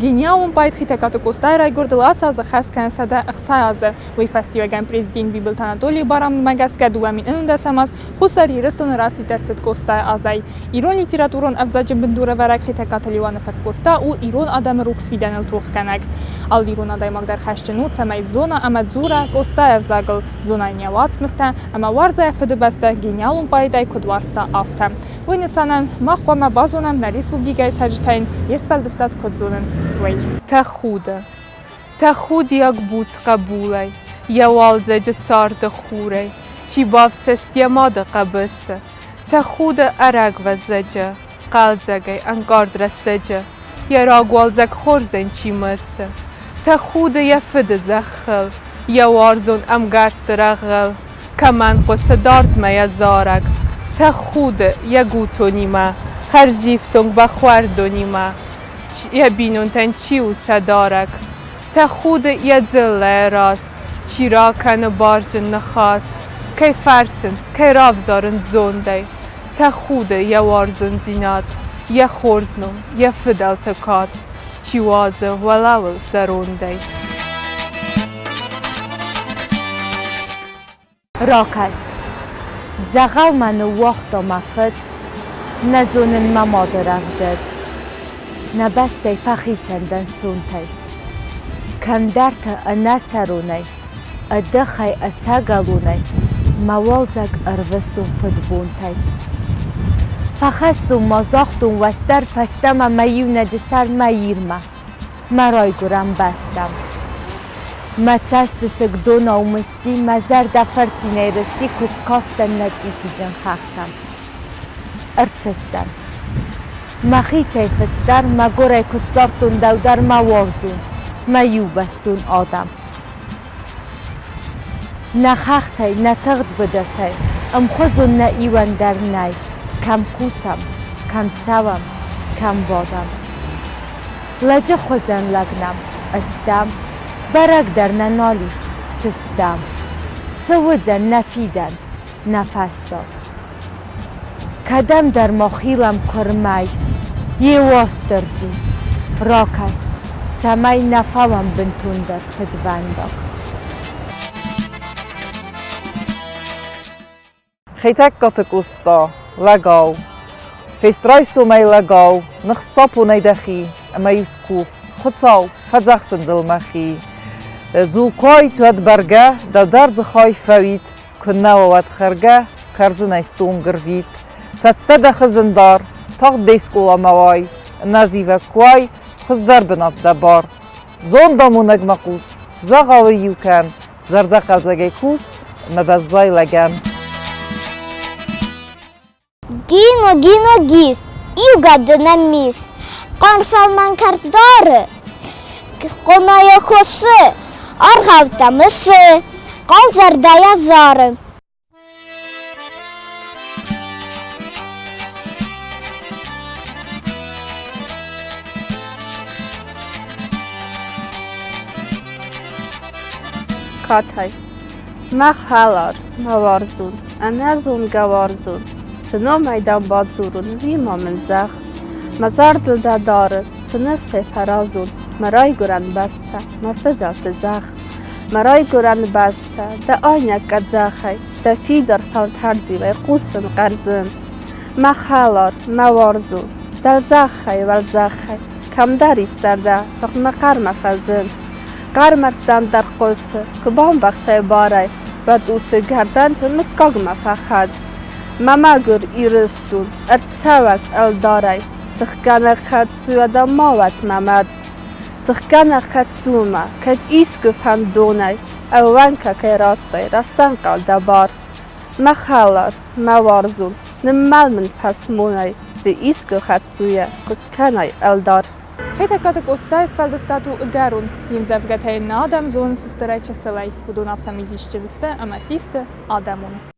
Гениалон поэт Хетӕгкаты Къостайы райгуырдыл ацы азы хӕс кӕны 160 азы. Уый фӕстиуӕгӕн президент Бибылты Анатолийы барамындмӕ гӕсгӕ 2011 аз Хуссар Ирыстоны расидт ӕрцыд Къостайы азӕй. Ирон литературон ӕвзаджы бындурӕвӕрӕг Хетӕгкаты Леуаны фырт Къоста у ирон адӕмы рухс фидӕныл тохгӕнӕг. Алы ирон адӕймаг дӕр хӕсджын у, цӕмӕй зона ӕмӕ дзура Къостайы ӕвзагыл, зона йын йӕ уацмыстӕ ӕмӕ уарза йӕ фыдыбӕстӕ, гениалон поэтӕй куыд уарзта, афтӕ. Уый нысанӕн мах хъуамӕ базонӕм нӕ республикӕйы цӕрджытӕ йын йе сфӕлдыстад куыд зонынц, уый. Тӕхуды, тӕхудиаг буц хъӕбулӕй, йӕ уалдзӕджы царды хурӕй чи бафсӕст йӕ мады хъӕбысы. Тӕхуды ӕрӕгвӕззӕджы, хъӕлдзӕгӕй ӕнкъард рӕстӕджы йӕ рагуалдзӕг хорзӕн чи мысы. Тӕхуды йӕ фыды зӕххыл, йӕ уарзон ӕмгӕртты рӕгъыл, кӕмӕн хъуысы дардмӕ йӕ зарӕг. Тӕхуды йӕ гутонимӕ, хӕрзифтонг бӕхуӕрдонимӕ, йӕ бинонтӕн чи у сӕ дарӕг. Тӕхуды йӕ дзыллӕйы раз, чи ракӕны барджын ныхас, кӕй фӕрсынц, кӕй равзарынц зондӕй. Тӕхуды йӕ уарзондзинад, йӕ хорз ном, йӕ фыдӕлты кад, чи уадзы уӕлӕуыл зӕрондӕй. Ракӕс. Дзӕгъӕл мӕ ныууагъта мӕ фыд, Нӕ зонын мӕ мады рӕвдыд. Нӕ бӕстӕй фӕхицӕн дӕн сонтӕй. Кӕмдӕрты ӕнӕсӕронӕй, Ӕдыхӕй, ӕцӕгӕлонӕй Мӕ уалдзӕг ӕрвыстон фыдбонтӕй. Фӕхӕссон ма загътон уӕддӕр Фӕстӕмӕ мӕ иунӕджы сӕр мӕ Ирмӕ. мӕ райгуырӕн бӕстӕм. Мӕ цӕстысыг донау мызти, мӕ зӕрдӕ фырцинӕй рызти, куы скастӕн нӕ цъитиджын хӕхтӕм. Ӕрцыдтӕн. Мӕхицӕй фыддӕр, мӕгуырӕй куы ссардтон дӕу дӕр мӕ уарзон, мӕ иубӕстон адӕм. Нӕ хӕхтӕй, нӕ тыгъд быдыртӕй ӕмхуызон нӕ иуӕн дӕр нӕй, кӕм кусӕм, кӕм цӕуӕм, кӕм бадӕм. Лӕджы хуызӕн лӕг нӕм ыстӕм, бӕрӕг дӕр нӕ нал ис, цы стӕм. Цы уыдзӕн нӕ фидӕн, нӕ фӕстаг? Кӕдӕмдӕр ма хилӕм куырмӕй, йе Уастырджи, ракӕс, цӕмӕй нӕ фӕуӕм бынтондӕр фыдвӕндаг. Хетӕгкаты Къоста, лӕгау. Фест райсомӕй лӕгау, ных сапонӕй дӕхи, ӕмӕ-иу скув, Хуыцау, фӕдзӕхсын дыл мӕхи. Дзул куы уайд, уӕд бӕргӕ, дӕу дӕр дзыхӕй фӕуид, куыннӕ уа уӕд хӕргӕ, кӕрдзынӕй стонг ӕрвит. Цӕттӕ дӕ хызын дар, тагъд де скъоламӕ уай, ӕнӕзивӕг куы уай, хуыздӕр бынат дӕ бар. Зондамонӕгмӕ хъус, дзӕгъӕлы-иу кӕн, зӕрдӕхъӕлдзӕгӕй кус ӕмӕ баззай лӕгӕн. Гино, Гино, гис, иугӕды нӕм ис. Хъарм фӕлмӕн кӕрц дары, къонайы хуыссы, аргъӕуттӕ мысы, хъал зӕрдӕйӕ зары. Катай. Мӕ хӕлар, мӕ уарзон, ӕнӕзонгӕ уарзон, цы номӕй дӕм бадзурон, уый ма мын зӕгъ. Мӕ зӕрдыл дӕ дары, цы ныфсӕй фӕразон, мӕ райгуырӕн бӕстӕ, мӕ фыдӕлты зӕхх. Мӕ райгуырӕн бӕстӕ, дӕ айнӕг къӕдзӕхӕй, дӕ фидар фӕлтӕрдиуӕй хъусын хъӕрзын. Мӕ хӕлар, мӕ уарзон, дӕлзӕххӕй, уӕлзӕххӕй, кӕмдӕриддӕр дӕ, тыгъдмӕ хъӕрмӕ фӕзын. Хъӕрмӕрдтӕм дӕр хъуысы, куы бамбӕхсай барӕй, уӕд уыцы гӕрдӕнты мыггагмӕ фӕхӕд. Мӕ мӕгуыр Ирыстон, ӕрцӕуӕг ӕлдарӕй, тыхгӕнӕг хӕддзуйӕ дӕ ма уӕд мӕ мад. Тыхгӕнӕг хӕддзумӕ, кӕд искуы фӕндонӕй ӕууӕнкӕ кӕй радтай, рӕстӕнхъӕл дӕ бар. Мӕ хӕлар, мӕ уарзон, ныммӕл мын фӕсмонӕй, ды искуы хӕддзуйӕ куы скӕнай ӕлдар. Хетӕгкаты Къостайы сфӕлдыстад у ӕгӕрон. Йе мдзӕвгӕтӕ йын нӕ адӕм зонынц стырӕй-чысылӕй. Уыдон афтӕ мидисджын сты ӕмӕ систы адӕмон.